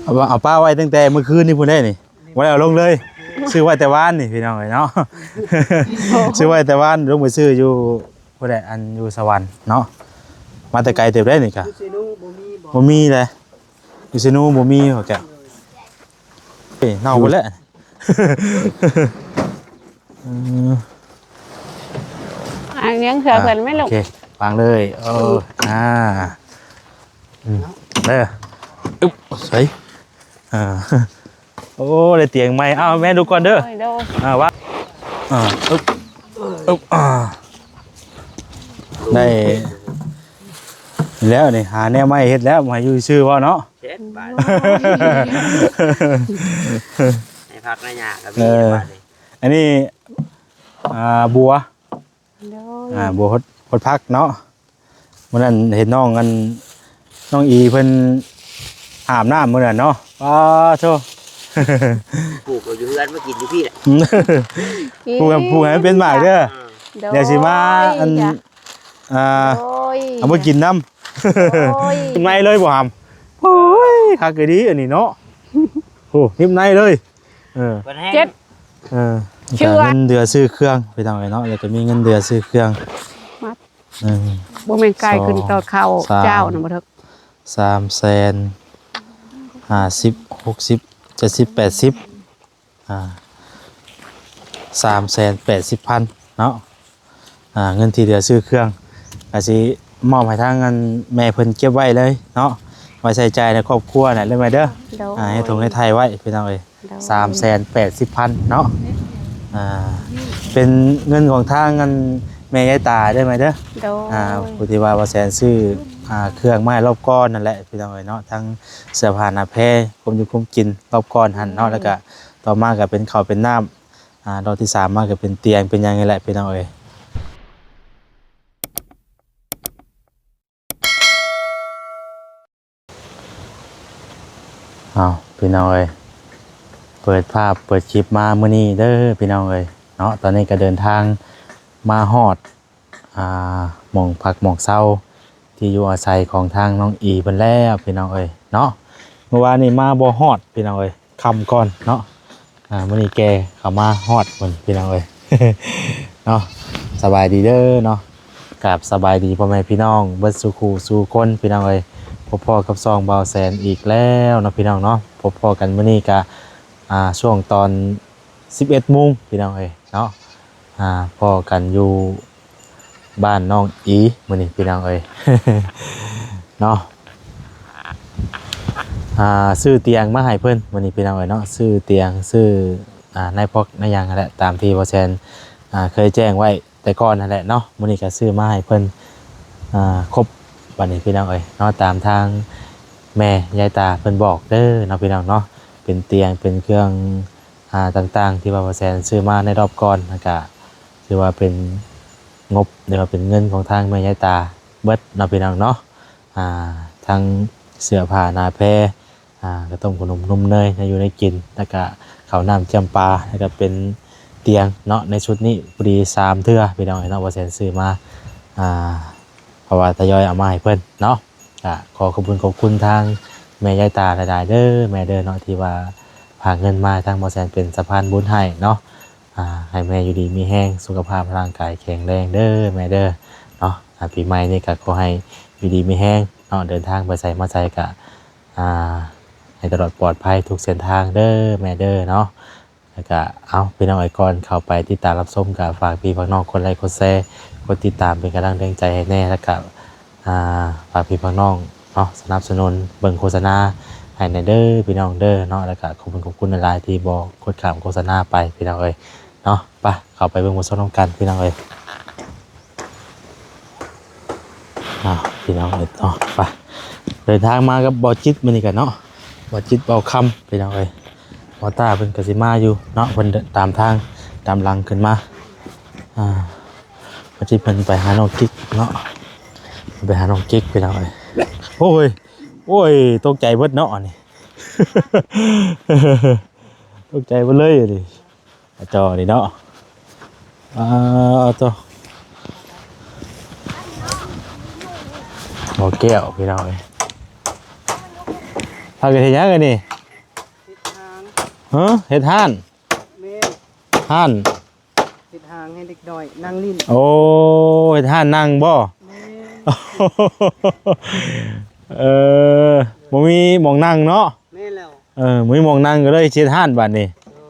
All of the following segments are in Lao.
ເອົາ ເອົາປະໄວ້ຕັ້ງແຕ່ມື້ຄືນນີ້ພຸ້ນເດ້ນີ້ ບໍ່ໄດ້ເອົາລົງເລີຍ. ຊື້ໄວ້ແຕ່ວານນີ້ພີ່ນ້ອງເອີຍເນາະ ຊື້ໄວ້ແຕ່ວານ ລົງໄປຊື້ຢູ່ພຸ້ນແຫຼະ ອັນຢູ່ສະຫວັນເນາະ ມາແຕ່ໄກເຕີບເດ້ນີ້ກະ ຢູ່ເຊໂນບໍ່ມີບໍ່? ບໍ່ມີເດ້ ຢູ່ເຊໂນບໍ່ມີ ເຂົາກະ ເອີຍ ເນົ່າເບິດແລ້ວ. ເອີ ອ່າ ລ້ຽງເສືອເພິ່ນແມ່ລູກ ໂອເຄ ວາງເລີຍ ເອີ ອ່າ ອືມ ເດີ ອຶບ ໃສ່ ອ່າ ໂອ້ ໄດ້ຕຽງໃໝ່ ເອົາແມ່ດູກ່ອນເດີ ໂດຍ ໂດຍ ອ່າ ວາງ ອ່າ ອຶບ ອຶບ ອ່າ ໄດ້ແລ້ວນີ້ ຫາແນວໃໝ່ເຮັດແລ້ວ ໃຫ້ຢູ່ຊື່ເວົ້າເນາະ ເຮັດບາດ ໃຫ້ພັກໃຫ້ຫຍ້າກໍມີ ເອີ ບາດນີ້ ອັນນີ້ ອ່າ ບົວ ໂດຍ ອ່າ ບົວ ບົວຜັກເນາະ ມື້ນັ້ນເຫັນນ້ອງ ອັນ ນ້ອງອີເພິ່ນອາບນ້ຳມື້ນັ້ນເນາະ ປາໂທ້ ປູກເອົາຢູ່ເຮືອນມາກິນຢູ່ພີ້ແຫຼະ ປູກ ປູກໃຫ້ມັນເປັນໝາກເດີ ໂດຍ ດຽວຊິມາ ອັນ ອ່າ ໂດຍ ເອົາມາກິນນຳ ໂດຍ ໃນເລີຍບໍ່ຫຳ ໂອ້ຍ ຄັກອີ່ຫຼີອັນນີ້ເນາະ ໂອ້ ນິບໃນເລີຍ ເອີ ເຈັດ ເອີ ເງິນເດືອຊື້ເຄື່ອງພີ່ນ້ອງເອີຍເນາະ ແລ້ວກໍມີເງິນເດືອຊື້ເຄື່ອງ ມາ ໜຶ່ງ ບໍ່ແມ່ນກາຍຂຶ້ນຕໍ່ເຂົ້າ ສອງ ເຈົ້ານະບໍ່ເຖິກ ສາມແສນ ຫ້າສິບ ຫົກສິບ ເຈັດສິບ ແປດສິບ ອ່າ ສາມແສນແປດສິບພັນເນາະ ອ່າ ເງິນທີ່ເຫຼືອຊື້ເຄື່ອງ ກະຊິມອບໃຫ້ທາງອັນແມ່ເພິ່ນເກັບໄວ້ເລີຍເນາະ ໄວ້ໃຊ້ຈ່າຍໃນຄອບຄົວນັ້ນເດີແມ່ເດີ ໂດຍ ອ່າ ເຮັດຖົງເຮັດໄຮ່ໄວ້ພີ່ນ້ອງເອີຍ ໂດຍ ສາມແສນແປດສິບພັນເນາະ ອ່າ ເປັນເງິນຂອງທາງອັນແມ່ຍາຍຕາເດີແມ່ເດີ ໂດຍ ອ່າ ຜູ້ທີ່ວ່າບ່າວແສນຊື້ ອ່າ ເຄື່ອງມາໃຫ້ລອບກ່ອນນັ້ນແຫຼະພີ່ນ້ອງເອີຍເນາະ ທັງເສື້ອຜ້າໜ້າແພ ຄວາມຢູ່ຄວາມກິນລອບກ່ອນຫັ້ນເນາະ ໂດຍ ແລ້ວກະ ຕໍ່ມາກໍເປັນເຂົ້າເປັນນ້ຳ ອ່າ ດອກທີສາມມາກໍເປັນຕຽງເປັນຫຍັງນີ້ແຫຼະພີ່ນ້ອງເອີຍ ເອົາ ພີ່ນ້ອງເອີຍ ເປີດພາບເປີດຄລິບມາມື້ນີ້ເດີພີ່ນ້ອງເອີຍເນາະ ຕອນນີ້ກໍເດີນທາງມາຮອດ ອ່າ ໝ່ອງພັກໝ່ອງເຊົາ ທີ່ຢູ່ອາໄສຂອງທາງນ້ອງອີເພິ່ນແລ້ວພີ່ນ້ອງເອີຍເນາະ ເມື່ອວານນີ້ມາບໍ່ຮອດພີ່ນ້ອງເອີຍ ຄ່ຳກ່ອນເນາະ ອ່າ ມື້ນີ້ແກ່ເຂົ້າມາຮອດເພິ່ນພີ່ນ້ອງເອີຍເນາະ ສະບາຍດີເດີເນາະ ກາບສະບາຍດີພໍ່ແມ່ພີ່ນ້ອງເບິດສູ່ຄູ່ສູ່ຄົນພີ່ນ້ອງເອີຍ ພົບພໍ້ກັບຊ່ອງບ່າວແສນອີກແລ້ວເນາະພີ່ນ້ອງເນາະ ພົບພໍ້ກັນມື້ນີ້ກະ ອ່າ ຊ່ວງຕອນ ສິບເອັດໂມງພີ່ນ້ອງເອີຍເນາະ ອ່າ ພໍ້ກັນຢູ່ບ້ານນ້ອງອີມື້ນີ້ພີ່ນ້ອງເອີຍເນາະ ອ່າ ຊື້ຕຽງມາໃຫ້ເພິ່ນມື້ນີ້ພີ່ນ້ອງເອີຍເນາະ ຊື້ຕຽງ ຊື້ ອ່າ ນາຍພອກນາຍຫຍັງຫັ້ນແຫຼະ ຕາມທີ່ບ່າວແສນ ອ່າ ເຄີຍແຈ້ງໄວ້ແຕ່ກ່ອນຫັ້ນແຫຼະເນາະ ມື້ນີ້ກໍຊື້ມາໃຫ້ເພິ່ນ ອ່າ ຄົບບັດນີ້ພີ່ນ້ອງເອີຍເນາະ ຕາມທາງແມ່ຍາຍຕາເພິ່ນບອກເດີເນາະພີ່ນ້ອງເນາະ ເປັນຕຽງ ເປັນເຄື່ອງ ອ່າ ຕ່າງໆ ທີ່ວ່າບ່າວແສນຊື້ມາໃນລອບກ່ອນ ແລ້ວກະຖືວ່າເປັນງົບ ຫຼືວ່າເປັນເງິນຂອງທາງແມ່ຍາຍຕາເບິດເນາະພີ່ນ້ອງເນາະ ອ່າ ທັງເສື້ອຜ້າໜ້າແພ ອ່າ ກະຕົ້ມຂະໜົມນົມເນີຍ ແນວຢູ່ແນວກິນ ແລ້ວກະເຂົ້ານ້ຳຈ້ຳປາ ແລ້ວກະເປັນຕຽງເນາະ ໃນຊຸດນີ້ພໍດີສາມເທື່ອພີ່ນ້ອງເນາະ ບ່າວແສນຊື້ມາ ອ່າ ເພາະວ່າທະຍອຍເອົາມາໃຫ້ເພິ່ນເນາະ ກະຂໍຂອບຄຸນຂອບຄຸນທາງແມ່ຍາຍຕາຫຼາຍໆເດີແມ່ເດີເນາະ ທີ່ວ່າຝາກເງິນມາໃຫ້ທາງບ່າວແສນເປັນສະພານບຸນໃຫ້ເນາະ ອ່າ ໃຫ້ແມ່ຢູ່ດີມີແຮງ ສຸຂະພາບຮ່າງກາຍແຂງແຮງເດີແມ່ເດີເນາະ ອ່າ ປີໃໝ່ນີ້ກະຂໍໃຫ້ຢູ່ດີມີແຮງເນາະ ເດີນທາງໄປໃສມາໃສກະ ອ່າ ໃຫ້ຕະຫຼອດປອດໄພທຸກເສັ້ນທາງເດີແມ່ເດີເນາະ. ແລ້ວກະ ເອົາ ພີ່ນ້ອງເອີຍ ກ່ອນເຂົ້າໄປຕິດຕາມຮັບຊົມ ກະຝາກພີ່ຝາກນ້ອງກົດໄລກົດແຊ ກົດຕິດຕາມເປັນກຳລັງແຮງໃຈໃຫ້ແດ່ ແລ້ວກະ ອ່າ ຝາກພີ່ຝາກນ້ອງເນາະ ສະໜັບສະໜູນເບິ່ງໂຄສະນາໃຫ້ແດ່ເດີພີ່ນ້ອງເດີເນາະ ແລ້ວກະຂອບຄຸນຂອບຄຸນຫຼາຍໆ ທີ່ບໍ່ກົດຂ້າມໂຄສະນາໄປພີ່ນ້ອງເອີຍເນາະ. ໄປ ເຂົ້າໄປເບິ່ງບົດສົນນຳກັນພີ່ນ້ອງເອີຍ. ອ້າວ ພີ່ນ້ອງເອີຍເນາະ ໄປ ເດີນທາງມາກັບບ່າວຈິດມື້ນີ້ກັນເນາະ ບ່າວຈິດ ບ່າວຄຳ ພີ່ນ້ອງເອີຍ. ບ່າວຕ້າເພິ່ນກໍຊິມາຢູ່ເນາະ ເພິ່ນຕາມທາງຕາມຫຼັງຂຶ້ນມາ. ອ່າ ບ່າວຈິດເພິ່ນໄປຫານ້ອງກິກເນາະ ໄປຫານ້ອງກິກ ພີ່ນ້ອງເອີຍ. ໂອ້ຍ ໂອ້ຍ ຕົກໃຈເບິດເນາະອັນນີ້ ຕົກໃຈເບິດເລີຍອັນນີ້. ກະຈໍນີ້ເນາະ ອ່າ ໂຕ ໝໍ້ແກ້ວ ພີ່ນ້ອງເອີຍ. ພາກັນເຮັດຫຍັງອັນນີ້? ຮະ ເຮັດຮ້ານ? ແມ່ນ. ຮ້ານ ເຮັດຮ້ານໃຫ້ເດັກນ້ອຍນັ່ງຫຼິ້ນ. ໂອ້ ເຮັດຮ້ານນັ່ງບໍ່? ແມ່ນ. ເອີ ບໍ່ມີໝ່ອງນັ່ງເນາະ. ແມ່ນແລ້ວ. ເອີ ບໍ່ມີໝ່ອງນັ່ງກໍເລີຍເຮັດຮ້ານບາດນີ້. ໂດຍ.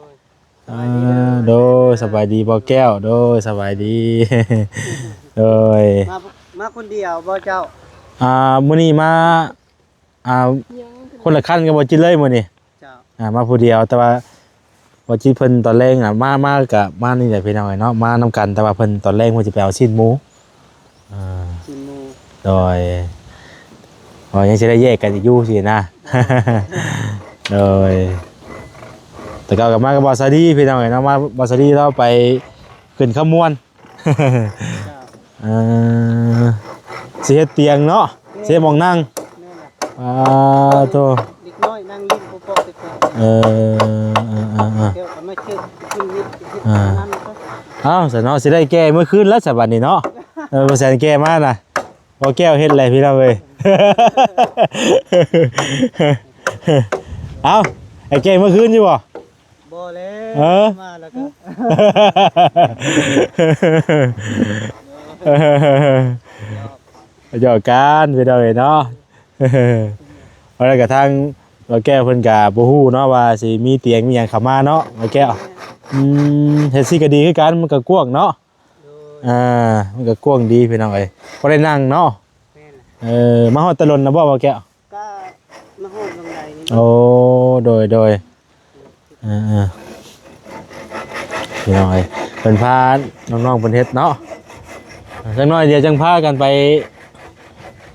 ອ່າ ສະບາຍດີເດີ. ໂດຍ ສະບາຍດີບ່າວແກ້ວ. ໂດຍ ສະບາຍດີ. ໂດຍ. ມາ ມາຄົນດຽວບໍ່ເຈົ້າ? ອ່າ ມື້ນີ້ມາ ອ່າ ຄົນລະຄັນກັບບ່າວຈິດເລີຍມື້ນີ້. ເຈົ້າ. ອ່າ ມາຜູ້ດຽວ ແຕ່ວ່າບ່າວຈິດເພິ່ນຕອນແລງນະ ມາ ມາກະມານີ້ແຫຼະພີ່ນ້ອງເອີຍເນາະ ມານຳກັນ ແຕ່ວ່າເພິ່ນຕອນແລງເພິ່ນຊິໄປເອົາຊີ້ນໝູ. ອ່າ ຊີ້ນໝູ. ໂດຍ ວ່າຍັງຊິໄດ້ແຍກກັນອີກຢູ່ຊີ້ນະ. ໂດຍ ແຕ່ເກົ່າກໍມາກັບບ່າວສາລີພີ່ນ້ອງເອີຍເນາະ ມາ ບ່າວສາລີລາວໄປຂຶ້ນຄຳມ່ວນ. ເອີ ຊິເຮັດຕຽງເນາະ ຊິເຮັດໝ່ອງນັ່ງ. ແມ່ນແຫຼະ. ອ່າ ໂຕ ເດັກນ້ອຍນັ່ງຫຼິ້ນເປາະໆແຕ່ເກີດ. ເອີ ເອີ ເອີ ເອີ ແລ້ວກໍມາເຊີດຂຶ້ນເຮັດ ເຮັດ ອ່າ ນັ້ນກໍ ເອົ້າ ຊັ້ນເນາະ ຊິໄດ້ແກ່ເມື່ອຄືນແລ້ວຊະບັດນີ້ເນາະ. ເອີ ບໍ່ແຊນແກ່ມານະ ບໍ່ແກ້ວເຮັດແຫຼະພີ່ນ້ອງເອີຍ. ເອົ້າ ໃຫ້ແກ່ເມື່ອຄືນຢູ່ບໍ່? ບໍ່ແລ້ວ. ເອີ ມາແລ້ວກໍ ຫຍອກກັນພີ່ນ້ອງເອີຍເນາະ. ວ່າແລ້ວກໍທາງບ່າວແກ້ວເພິ່ນກໍບໍ່ຮູ້ເນາະວ່າຊິມີຕຽງມີຫຍັງເຂົ້າມາເນາະບ່າວແກ້ວ. ອືມ ເຮັດຊິກໍດີຄືກັນ ມັນກໍກວ້າງເນາະ. ໂດຍ. ອ່າ ມັນກໍກວ້າງດີພີ່ນ້ອງເອີຍ ພໍໄດ້ນັ່ງເນາະ. ແມ່ນ. ເອີ ມາຮອດແຕ່ດົນແລ້ວບໍ່ບ່າວແກ້ວ? ກໍມາຮອດວັງໃດນີ້. ໂອ້ ໂດຍ ໂດຍ. ເອີໆ ພີ່ນ້ອງເອີຍ ເພິ່ນພານ້ອງໆເພິ່ນເຮັດເນາະ. ຈັກໜ້ອຍດຽວຈັ່ງພາກັນໄປ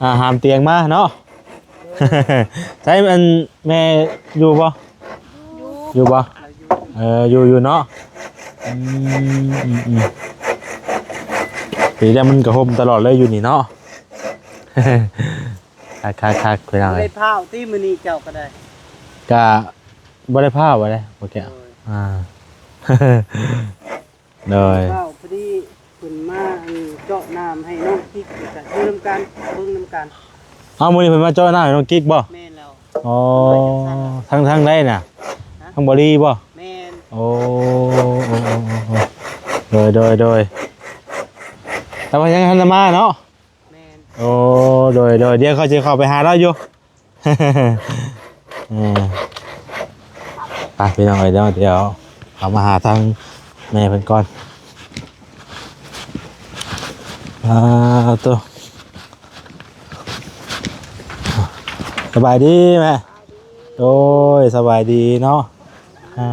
ອ່າ ຫາມຕຽງມາເນາະ. ໃສ ອັນແມ່ຢູ່ບໍ່? ຢູ່. ຢູ່ບໍ່? ເອີ ຢູ່ ຢູ່ເນາະ. ອືມ ອືມ ອືມ ປີແລ້ວມັນກໍຮົ່ມຕະຫຼອດເລີຍຢູ່ນີ້ເນາະ. ຄັກໆໆ ພີ່ນ້ອງເອີຍ ບໍ່ໄດ້ພ້າວຕິມື້ນີ້ເຈົ້າກໍໄດ້? ກະບໍ່ໄດ້ພ້າວ ບໍ່ໄດ້ ບໍ່ແກ້ວ. ໂດຍ. ອ່າ ໂດຍ ພ້າວພໍດີເພິ່ນມາ ອັນ ເຈາະນ້ຳໃຫ້ນ້ອງກິກ ແລ້ວກະຢູ່ນຳກັນ ເບິ່ງນຳກັນ. ເອົ້າ ມື້ນີ້ເພິ່ນມາເຈາະນ້ຳໃຫ້ນ້ອງກິກບໍ່? ແມ່ນແລ້ວ. ອໍ ເພິ່ນມາຈາກທາງ ທາງ ທາງໃດນະ? ຮະ? ທາງບໍລີບໍ່? ແມ່ນ. ໂອ້ ໂອ້ ໂອ້ ໂອ້ ໂດຍ ໂດຍ ໂດຍ ແຕ່ວ່າຍັງບໍ່ທັນມາເນາະ. ແມ່ນ. ໂອ້ ໂດຍ ໂດຍ ດຽວຂ້ອຍຊິເຂົ້າໄປຫາລາວຢູ່. ເອີ ໄປພີ່ນ້ອງເອີຍເນາະ ດຽວເຮົາມາຫາທາງແມ່ເພິ່ນກ່ອນ. ອ່າ ໂຕ ສະບາຍດີແມ່. ໂດຍ ສະບາຍດີເນາະ. ອ່າ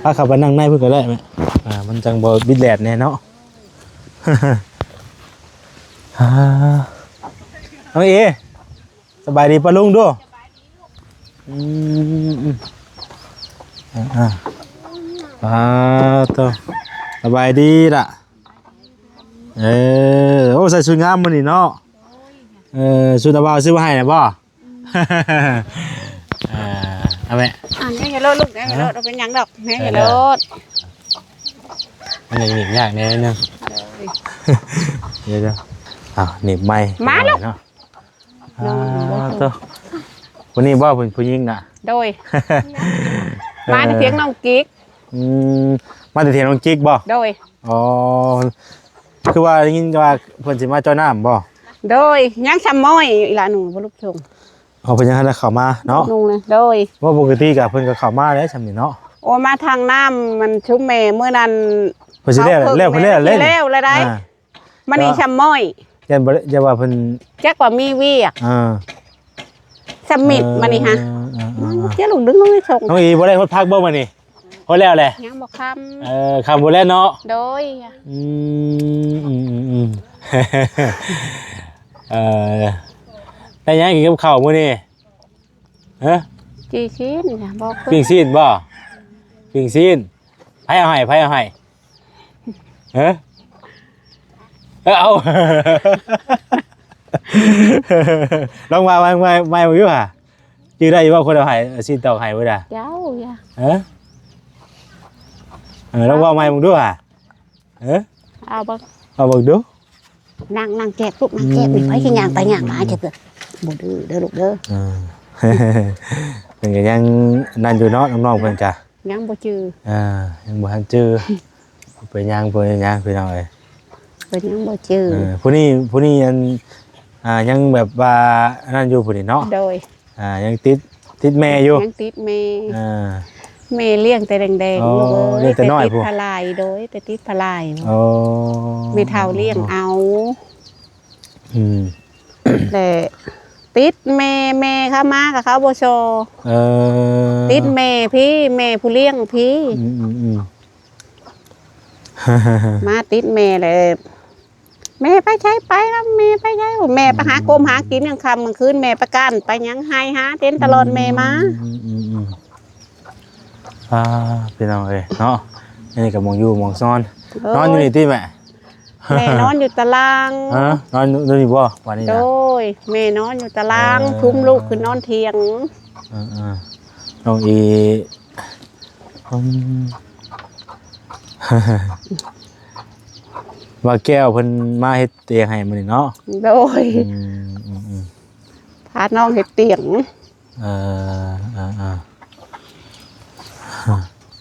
ພາເຂົ້າໄປນັ່ງໃນພຸ້ນກໍໄດ້ແມ່. ອ່າ ມັນຈັ່ງບໍ່ບິດແດດແດ່ເນາະ. ອ່າ ນ້ອງເອ ສະບາຍດີປ້າລຸງດູ. ອືມ ອືມ ອ່າ ອ່າ ໂຕ ສະບາຍດີລະ. ເອີ ໂອ້ ໃສ່ຊຸດງາມມື້ນີ້ເນາະ. ເອີ ຊຸດອາບ່າວຊື້ມາໃຫ້ນະບໍ່? ອ່າ ເອົາແມ່ ອ່າ ຍັງຢ່າໂລດລູກ ຍັງຢ່າໂລດ. ບໍ່ເປັນຫຍັງດອກ ຍັງຢ່າໂລດ. ມັນຍັງໜີບຍາກແດ່ໜຶ່ງ. ໂດຍ ດຽວໆ ອ້າວ ໜີບໃໝ່ ມາລູກ ເນາະ. ນ້ອງຢູ່ບໍ່? ອ່າ ໂຕ ຜູ້ນີ້ບໍ່ ຜູ້ ຜູ້ຍິງນະ? ໂດຍ. ເອີ ມາແຕ່ຖຽງນ້ອງກິກ. ອືມ ມາແຕ່ຖຽງນ້ອງກິກບໍ່? ໂດຍ. ອໍ ຄືວ່າໄດ້ຍິນວ່າເພິ່ນຊິມາເຈາະນ້ຳບໍ່? ໂດຍ. ຍັງຊຳມ້ອຍອີ່ຫຼ້າໜູບໍ່ລຸກຊົງ. ອໍ ເພິ່ນຍັງບໍ່ທັນໄດ້ເຂົ້າມາເນາະ. ນຸ່ງນະ ໂດຍ. ເວົ້າປົກກະຕິກະເພິ່ນກໍເຂົ້າມາແລ້ວຊ່ຳນີ້ເນາະ. ໂອ້ ມາທາງນ້ຳມັນຊຸມແມ່ມື້ນັ້ນ ເພິ່ນຊິແລ້ວ ເພິ່ນຊິແລ້ວ ແລ້ວແລ້ວ ແລ້ວແລ້ວໄດ໋. ອ່າ ມານີ້ຊຳມ້ອຍ ຢ້ານບໍ່ ຢ້ານວ່າເພິ່ນ ຈັກວ່າມີວຽກ. ອ່າ ສຳມິດ ເອີ ມານີ້ຫະ. ອ່າໆໆ ເຈົ້າລູກດຶງລົງໃຫ້ສົ່ງ. ນ້ອງອີບໍ່ໄດ້ຫົດຜັກບໍ່ມື້ນີ້? ຫົດແລ້ວແຫຼະ ຍັງບໍ່ຄ່ຳ. ເອີ ຄ່ຳບໍ່ແລ້ວເນາະ. ໂດຍ. ອືມ ອືມໆໆ ເອີ ໄດ້ຫຍັງກິນກັບເຂົ້າມື້ນີ້? ຮະ? ປີ້ງຊີ້ນນະ ບໍ່ ປີ້ງຊີ້ນບໍ່? ປີ້ງຊີ້ນ ໃຜເອົາໃຫ້? ໃຜເອົາໃຫ້? ຮະ? ເອີ ເອົາ ລອງວ່າໃໝ່ ໃໝ່ ໃໝ່ເບິ່ງຢູ່ຫາ ຈື່ໄດ້ຢູ່ບໍ່ ຄົນເອົາໃຫ້? ຊີ້ນຕອກໃຫ້ບໍ່ດາ? ເຈົ້າ ຢ່າ ຮະ? ເອີ ລອງເວົ້າໃໝ່ເບິ່ງດູຫາ. ເອີ ເອົາເບິ່ງ ເອົາເບິ່ງດູ. ນັ່ງ ນັ່ງແຈກລູກ ນັ່ງແຈກ. ອືມ ນີ້ ໃຜຊິຍ່າງໄປຍ່າງມາ ອືມ ເຈັບເດີ ບໍ່ດື້ເດີລູກເດີ. ອ່າ ເພິ່ນກໍຍັງນັ້ນຢູ່ເນາະ ນ້ອງໆເພິ່ນກະ ຍັງບໍ່ຈື່ ອ່າ ຍັງບໍ່ທັນຈື່ ເປັນຫຍັງ ເປັນຫຍັງພີ່ນ້ອງເອີຍ ເພິ່ນຍັງບໍ່ຈື່ ເອີ ຜູ້ນີ້ ຜູ້ນີ້ອັນ ອ່າ ຍັງແບບວ່າອັນນັ້ນຢູ່ຜູ້ນີ້ເນາະ ໂດຍ ອ່າ ຍັງຕິດ ຕິດແມ່ຢູ່ ຍັງຕິດແມ່ ອ່າ ແມ່ລ້ຽງແຕ່ແດງໆ ອໍ ລູກເອີຍ ລ້ຽງແຕ່ນ້ອຍ ແຕ່ຕິດພະລາຍ ໂດຍ ແຕ່ຕິດພະລາຍ ອໍ ແມ່ເຖົ້າລ້ຽງເອົາ ອືມ ແລະ ຕິດແມ່ ແມ່ເຂົາມາກໍເຂົາບໍ່ຊໍ່ ເອີ ຕິດແມ່ພີ້ ແມ່ຜູ້ລ້ຽງພີ້ ອືມໆໆ ມາຕິດແມ່ແຫຼະ ແມ່ໄປໃສ ໄປນຳແມ່ໄປໃສ ແມ່ໄປຫາກົມຫາກິນກາງຄ່ຳກາງຄືນ ແມ່ໄປກ້ານໄປຫຍັງ ໄຮ່ຫາເຕັນຕະຫຼອດແມ່ມາ ອືມໆໆ ອ່າ ພີ່ນ້ອງເອີຍເນາະ ອັນນີ້ກໍໝ່ອງຢູ່ໝ່ອງນອນ ໂດຍ ນອນຢູ່ນີ້ຕິແມ່? ແມ່ນອນຢູ່ຕາລ່າງ ຮະ ນອນຢູ່ນີ້ບໍ່ ວັນນີ້ນະ? ໂດຍ ແມ່ນອນຢູ່ຕາລ່າງ ເອີ ທຸມລູກຂຶ້ນນອນທ່ຽງ ເອີໆ ນ້ອງອີ ອືມ ວ່າແກ້ວເພິ່ນມາເຮັດຕຽງໃຫ້ມື້ນີ້ເນາະ ໂດຍ ອືມໆ ພານ້ອງເຮັດຕຽງ ເອີ ເອີ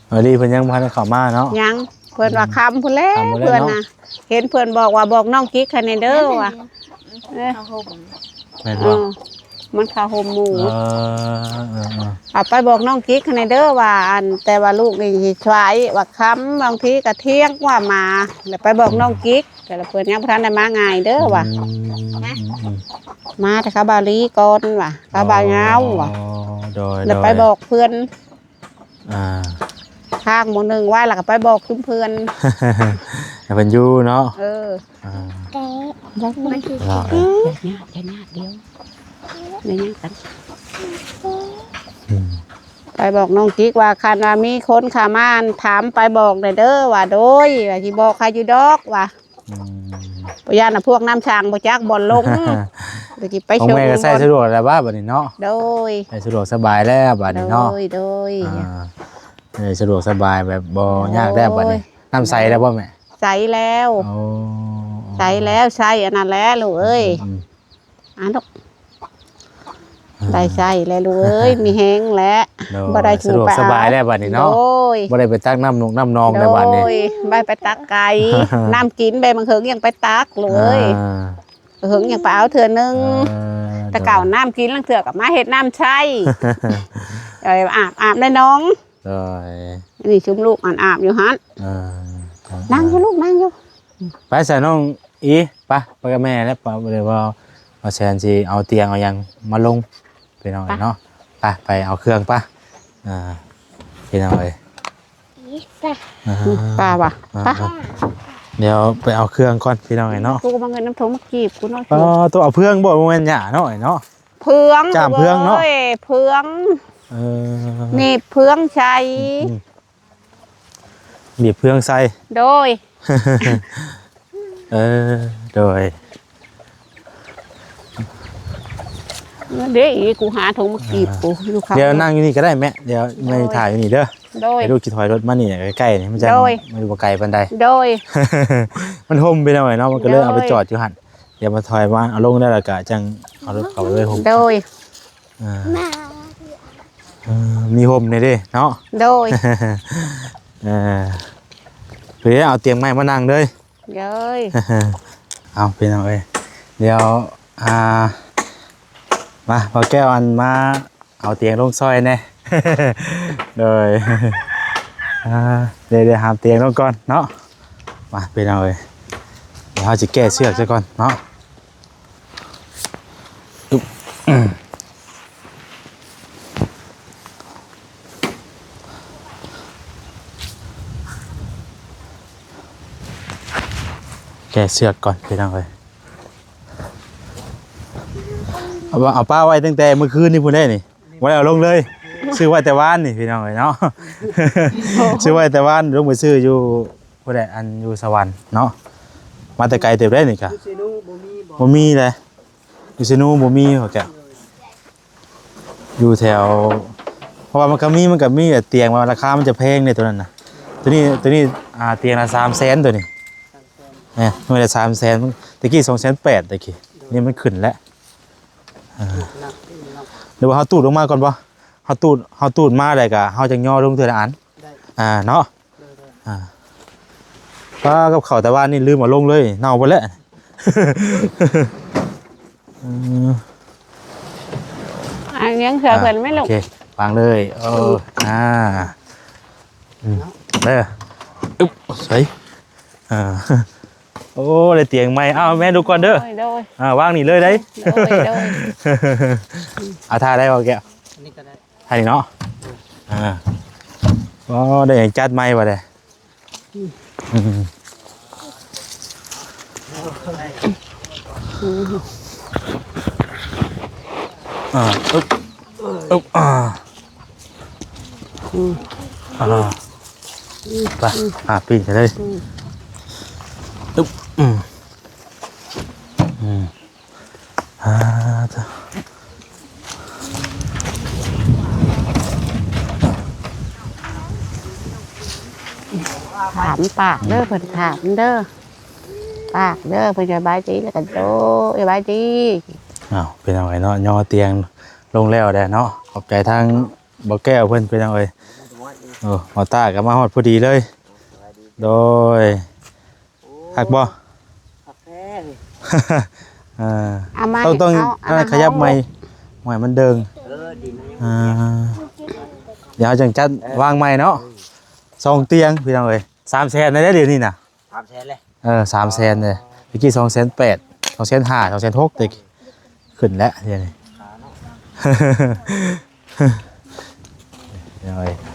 ໆ ເອີ ດີເພິ່ນຍັງບໍ່ທັນໄດ້ເຂົ້າມາເນາະ ຍັງ ເພິ່ນວ່າ ອືມ ຄ່ຳພຸ້ນແຫຼະ ຄ່ຳພຸ້ນແຫຼະ ເພິ່ນ ເນາະ ນະ ເຫັນເພິ່ນບອກວ່າ ບອກນ້ອງກິກໃຫ້ແດ່ເດີວ່າ ເອີ ຜ້າຫົ່ມ ແມ່ນບໍ່? ເອີ ມັນຜ້າຫົ່ມໝູ່ ເອີ ເອີໆ ເອົາໄປບອກນ້ອງກິກໃຫ້ແດ່ເດີວ່າ ອັນ ແຕ່ວ່າລູກນີ້ຊິສວາຍວ່າຄ່ຳ ບາງທີກໍທ່ຽງວ່າມາ ແລ້ວໄປບອກນ້ອງກິກ ແຕ່ລະເພິ່ນຍັງບໍ່ທັນໄດ້ມາງ່າຍເດີວ່າ ອືມ ມາແຕ່ເຂົາບ່າວລີກ່ອນວ່າ ເຂົາບ່າວຍາວວ່າ ອໍ ໂດຍ ແລ້ວໄປບອກເພິ່ນ ອ່າ ຄ້າງມື້ໜຶ່ງໄວ້ ແລ້ວກໍໄປບອກຊຸມເພິ່ນ ໃຫ້ເພິ່ນຢູ່ເນາະ ເອີ ອ່າ ມັນຄື ຢ່າຍາດ ຢ່າຍາດ ດຽວ ໄດ້ຍາດກັນ ອືມ ໄປບອກນ້ອງກິກວ່າ ຄັນວ່າມີຄົນເຂົ້າມາຖາມໄປບອກແດ່ເດີວ່າ ໂດຍ ວ່າຊິບອກໃຫ້ຢູ່ດອກວ່າ ອືມ ບໍ່ຢ້ານນະພວກນ້ຳຊ່າງບໍ່ຈັກບ່ອນລົງ ດຽວຊິໄປ ຂອງແມ່ກໍໃຊ້ສະດວກແລ້ວວ່າບັດນີ້ເນາະ ໂດຍ ໃຊ້ສະດວກສະບາຍແລ້ວບັດນີ້ເນາະ ໂດຍ ໂດຍ ອ່າ ເອີ ສະດວກສະບາຍແບບບໍ່ຍາກແລ້ວບັດນີ້ ໂອ້ຍ ນ້ຳໃສແລ້ວບໍ່ແມ່? ໃສແລ້ວ ໂອ້ ໃສແລ້ວ ໃຊ້ອັນນັ້ນແຫຼະລູກເອີຍ ອືມ ອ່າ ລູກ ອ່າ ໄດ້ໃຊ້ແລ້ວລູກເອີຍ ມີແຮງແລ້ວ ໂດຍ ບໍ່ໄດ້ ສະດວກສະບາຍແລ້ວບັດນີ້ເນາະ ໂດຍ ບໍ່ໄດ້ໄປຕັກນ້ຳນົກນ້ຳໜອງແລ້ວບັດນີ້ ໂດຍ ບໍ່ໄດ້ໄປຕັກໄກ ນ້ຳກິນໄປບາງເຄິ່ງຍັງໄປຕັກລູກເອີຍ ອ່າ ເຫິງຍັງໄປເອົາເທື່ອໜຶ່ງ ເອີ ແຕ່ເກົ່າ ໂດຍ ນ້ຳກິນລາງເທື່ອກໍມາເຮັດນ້ຳໃຊ້ ເອີ ອາບ ອາບໃນໜອງ ໂດຍ ນີ້ຊຸມລູກອັນອາບຢູ່ຫັ້ນ ເອີ ນັ່ງຢູ່ລູກ ນັ່ງຢູ່ ໄປຊະນ້ອງອີ ໄປ ໄປກັບແມ່ແລ້ວ ໄປ ບໍ່ໄດ້ວ່າ ວ່າແຊນຊິເອົາຕຽງເອົາຫຍັງມາລົງ ພີ່ນ້ອງເອີຍເນາະ ໄປ ໄປເອົາເຄື່ອງໄປ ອ່າ ພີ່ນ້ອງເອີຍ ອ່າ ປ້າວ່າ ອ່າ ໄປ ອ່າ ດຽວໄປເອົາເຄື່ອງກ່ອນ ພີ່ນ້ອງເອີຍເນາະ ກູກໍມາເງິນນຳຖົງມາກີບກູເນາະ ອໍ ໂຕເອົາເພື່ອງບໍ່ ບໍ່ແມ່ນຫຍ້ານ້ອຍເນາະ ເພື່ອງ ຈ້າມເພື່ອງເນາະ ເອີຍ ເພື່ອງ ເອີ ໜີບເພື່ອງໃສ່ ອືມ ໜີບເພື່ອງໃສ່ ໂດຍ ເອີ ໂດຍ ເດ້ອີ ກູຫາຖົງມາກີບ ອ່າ ກູຢູ່ຂ້າງ ດຽວນັ່ງຢູ່ນີ້ກໍໄດ້ແມ່ ດຽວ ໂດຍ ແມ່ຖ່າຍຢູ່ນີ້ເດີ ໂດຍ ໃຫ້ລູກຂີ່ຖອຍລົດມານີ້ໃກ້ໆນີ້ ມັນຈະ ໂດຍ ມັນບໍ່ໄກປານໃດ ໂດຍ ມັນຮົ່ມໄປໜ້ອຍເນາະ ມັນກໍເລີຍ ໂດຍ ເອົາໄປຈອດຢູ່ຫັ້ນ ດຽວມາຖອຍມາເອົາລົງໄດ້ ແລ້ວກະຈັ່ງເອົາລົດເຂົ້າໄປໂຮມ ໂດຍ ອ່າ ເອີ ມີໂຮມແດ່ເດ້ເນາະ ໂດຍ ເອີ ເອີ ເອົາຕຽງໄມ້ມານັ່ງເລີຍ ໂດຍ ເອົາ ພີ່ນ້ອງເອີຍ ດຽວ ອ່າ ມາ ພໍ່ແກ້ວ ອັນ ມາ ເອົາຕຽງລົງຊ່ອຍແດ່ ໂດຍ ອ່າ ດຽວ ດຽວຫາມຕຽງລົງກ່ອນເນາະ ມາ ພີ່ນ້ອງເອີຍ ດຽວເຮົາຊິແກ້ເຊືອກຊະກ່ອນເນາະ ແກ້ເຊືອກກ່ອນ ພີ່ນ້ອງເອີຍ ເອົາ ເອົາປະໄວ້ຕັ້ງແຕ່ມື້ຄືນນີ້ພຸ້ນເດ້ນີ້ ບໍ່ໄດ້ເອົາລົງເລີຍ ຊື້ໄວ້ແຕ່ວານນີ້ພີ່ນ້ອງເອີຍເນາະ ຊື້ໄວ້ແຕ່ວານ ລົງໄປຊື້ຢູ່ພຸ້ນແຫຼະ ອັນຢູ່ສະຫວັນເນາະ ມາແຕ່ໄກເຕີບເດ້ນີ້ກະ ຢູ່ເຊໂນບໍ່ມີບໍ່? ບໍ່ມີເດ້ ຢູ່ເຊໂນບໍ່ມີ ພໍ່ແກ້ວ ຢູ່ແຖວ ເພາະວ່າມັນກໍມີ ມັນກໍມີແບບຕຽງວ່າລາຄາມັນຈະແພງເດ້ໂຕນັ້ນນະ ໂຕນີ້ ໂຕນີ້ ອ່າ ຕຽງລະສາມແສນໂຕນີ້ ແມ່ນ ໜ່ວຍລະສາມແສນ ແຕ່ກີ້ສອງແສນແປດ ແຕ່ກີ້ ນີ້ມັນຂຶ້ນແລ້ວ ອ່າ ຫຼືວ່າເຮົາຕູດລົງມາກ່ອນບໍ່? ເຮົາຕູດ ເຮົາຕູດມາແລ້ວກະເຮົາຈັ່ງຍໍລົງເທື່ອລະອັນ ອ່າເນາະ ອ່າ ປາ ກັບເຂົ້າແຕ່ວ່ານີ້ລືມເອົາລົງເລີຍ ເນົ່າເບິດແລ້ວ. ເອີ ອ່າ ຍັງເຫຼືອເພິ່ນໄໝລູກ? ໂອເຄ ວາງເລີຍ. ເອີ ອ່າ ອືມ ເດີ ອຶບ ໃສ່ ອ່າ ໂອ້ ໄດ້ຕຽງໃໝ່. ເອົາ ແມ່ລຸກກ່ອນເດີ. ໂດຍ ໂດຍ ອ່າ ວາງນີ້ເລີຍໄດ໋. ໂດຍ ໂດຍ ອ່າ ທ່າໄດ້ບໍ່ແກ້ວ? ອັນນີ້ກໍໄດ້ ໃຫ້ເນາະ ອ່າ ໂອ້ ໄດ້ຫຍັງຈັດໃໝ່ບາດນີ້. ອືມ ອືມ ອ່າ ອຶບ ອຶບ ອ່າ ອືມ ອ່າ ອືມ ໄປ ອ່າ ປີນໄປເລີຍ ອືມ ອຶບ ອືມ ອືມ. ອ່າ ຖາມປາກເດີ ເພິ່ນຖາມເດີ ປາກເດີ ເພິ່ນສະບາຍດີ ແລ້ວກໍໂດຍ ສະບາຍດີ. ອ້າວ ເປັນຫຍັງໄວເນາະ ຍໍຕຽງລົງແລ້ວແດ່ເນາະ. ຂອບໃຈທາງບໍ່ແກ້ວເພິ່ນ ເປັນຫຍັງເອີຍ. ໂອ້ ໝໍຕ້າກໍມາຮອດພໍດີເລີຍ. ໂດຍ ຄັກບໍ່? ຄັກແທ້. ເອີ ເອົາໄມ້ ຕ້ອງ ຕ້ອງ ເອົາ ອັນນັ້ນ ຂະຫຍັບໄມ້ ເອົາ ໄມ້ມັນເດີງ. ເອີ ດີນະ. ອ່າ ດຽວເຮົາຈັ່ງຈັດ ເອີ ວາງໃໝ່ເນາະ. ສອງຕຽງ ພີ່ນ້ອງເອີຍ. ສາມແສນໄດ້ດຽວນີ້ນະ. ສາມແສນເລີຍ. ເອີ ສາມແສນເລີຍ. ຕະກີ້ສອງແສນແປດ ສອງແສນຫ້າ ສອງແສນຫົກ ແຕ່ຂຶ້ນແລ້ວດຽວນີ້.